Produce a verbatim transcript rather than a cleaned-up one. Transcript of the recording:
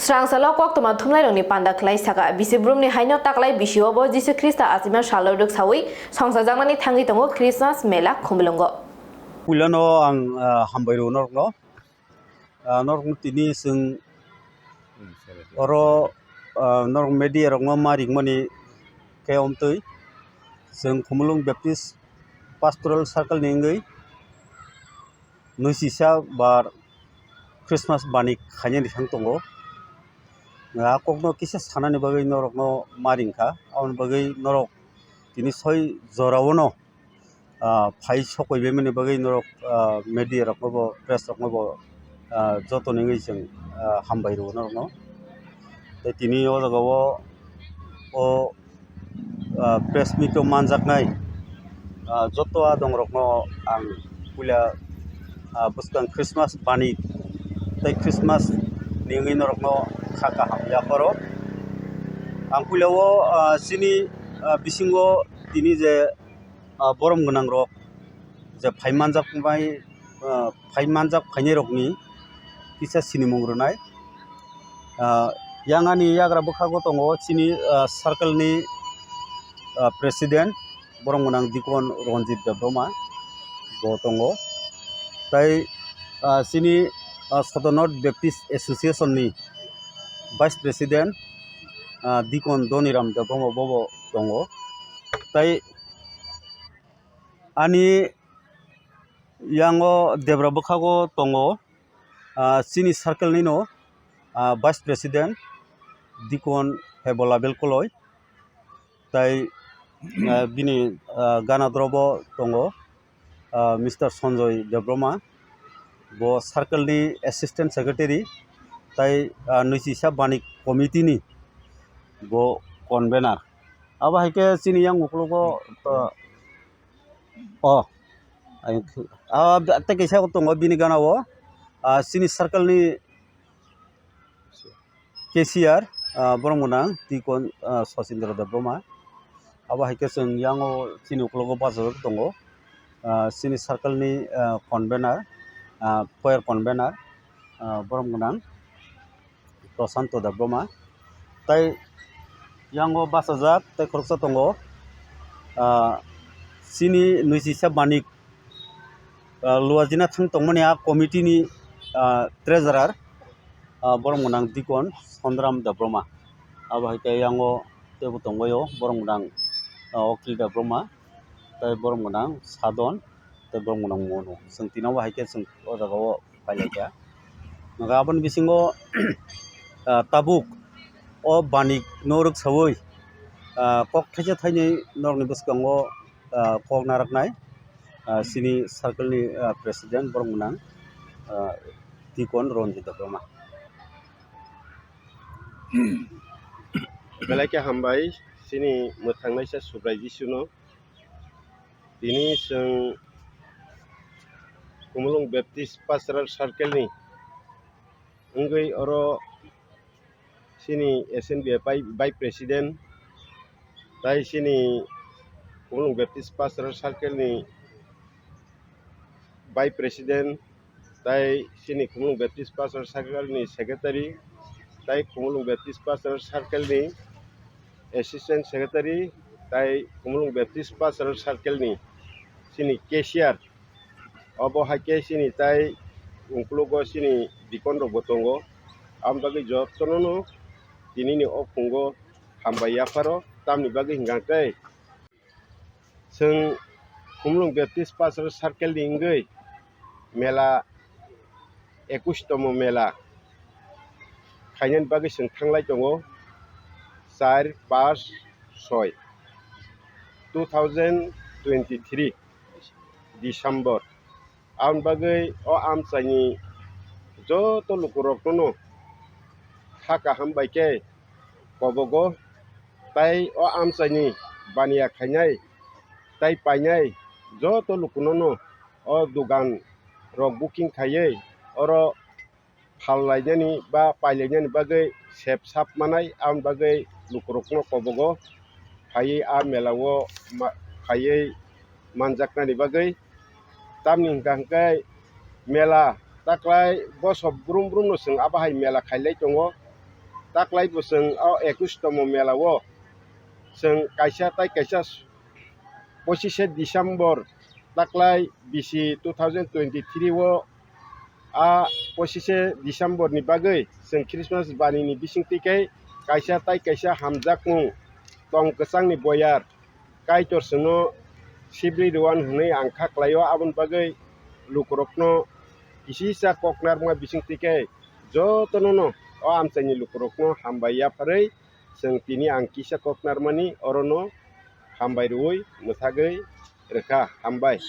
Swrang salo koktwma thumnairokni panda khlai saka, bisi brumni haino taklai bisio bo Jisu Khrista achima salo rwksawi songchajaknani thangwi tongo Christmas mela Khumulwngo. Puilano ang, ah, hambai rw norokno. Ah, norokno tini chwng oro, ah, norok media rokno ma ringmani khe omtwi chwng Khumulwng Baptist Pastoral Circle ni wngwi nui sisa bar Christmas bani khainani thang tongo. A kokno kisa sanani bagwi norokno ma ringkha, aboni bagwi norok tini soi joraono, ah, phai sokoi baimani bagwi norok, ah, media rokno bo, press rokno bo, ah, jotoni wngwi chwng, ah, hambai rwo norokno. Tei tini o jaga o, o, ah, press meet o manjaknai, ah, joto adongrokno ang puila, ah, bwskang Christmas bani tei Christmas ni wngwi norokno kha kaham yapharo. Ang puila o, ah, chini, ah, bisingo tini je, ah, borom gwnang rok je phai manjak bai, ah, phai manjak phainai rokni kisa sinimung rwnai. Ah, yang ani yagra bwkhago tongo chini, ah, circle ni, ah, president borom gwnang Dikon Ranjit Debbarma bo tongo. Tai, ah, chini, ah, Sodor North Baptist Association ni vice president, ah, Dikon Doniram Debbarma bobo tongo. Tai ani yango debra bwkhago tongo, ah, chini circle nino, ah, vice president Dikon Hebola Belkoloi, tai, ah, bini, ah, gana drobo tongo, ah, Mister Sanjoy Debbarma, bo circle ni assistant secretary, tai, ah, nui sisa bani committee ni bo convener. Abo hai khe chini yang ukologo, ah, O, ai, ah, tei kaisa tongo bini gana o, ah, chini circle ni cashier, ah, borom gwnang Dikon, ah, Sachindra Debbarma. Abo hai khe chwng yang o chini ukologo bachajak tongo, ah, chini circle ni, ah, convener, ah, choir convener, ah, borom gwnang Prashanto Debbarma. Tai yango bachajak tei khoroksa tongo, ah, chini nui sisa manik, ah, luajina thang tongmani a committee ni, ah, treasurer, ah, borom gwnang Dikon Sondram Debbarma. Abo hai khe yango teibo tongbaio borom gwnang, ah, Okil Debbarma, tei borom gwnang Sadon, tei borom gwnang Monu. Chwng tino bo hai khe chwng o jaga o pailaikha. Hwnkhe aboni bisingo, ah, tabuk o bani no rwksawi, ah, kok thaisa thainwi norokni bwskango, ah, kok naraknai, ah, chini circle ni, ah, president borom gwnang, ah, Dikon Ranjit Debbarma. Belai khe hambai chini mwthangnaisa Subrai Jisuno. Tini chwng Khumulwng Baptist Pastoral Circle ni wngwi oro chini S N B F I Vice President tai chini Khumulwng Baptist Pastoral Circle ni Vice President tai chini Khumulwng Baptist Pastor Circle ni Secretary, tai Khumulwng Baptist Pastor Circle ni Assistant Secretary, tai Khumulwng Baptist Pastor Circle ni chini cashier. Obo hai khe chini tai ungkulugo chini deacon rok bo tongo. Aboni bagwi jotono no tini ni o phungo hambai yapharo, tamni bagwi hwnkha khe chwng Khumulwng Baptist Pastor Circle ni wngwi mela, ekush tomo mela khainani bagwi chwng thanglai tongo, char, panch, soi, two thousand twenty-three December. Aboni bagwi o amchaini joto lukurokno kha kaham bai khe kobogo, tai o amchaini baniya khainai tai painai joto lukunono o dogan rok booking khaiwi oro phal lainani ba pailainani bagwi sep sap manai, aboni bagwi lukurokno kobogo phaiwi a mela o ma-, phaiwi manjaknani bagwi. Tamni hwnkha hwnkhe mela taklai bosok brum brum no chwng abo hai mela khailai tongo. Taklai bo chwng o ekush tomo mela o chwng kaisa tai kaisa pochishe December taklai bisi two thousand twenty-three o a pochishe December ni bagwi chwng Christmas bani ni bisingtwi khe kaisa tai kaisa hamjakmung tong kwchangni boyar Kaitor chwngno sibri rwan hwnwi ang kha klaio. Aboni bagwi lukurokno kisisa kok narwkma bisingtwi khe jotono no o amchaini lukurokno hambai yapharwi chwng tini ang kisa kok narmani orono hambai rwui mwthagwi rwkha. Hambai.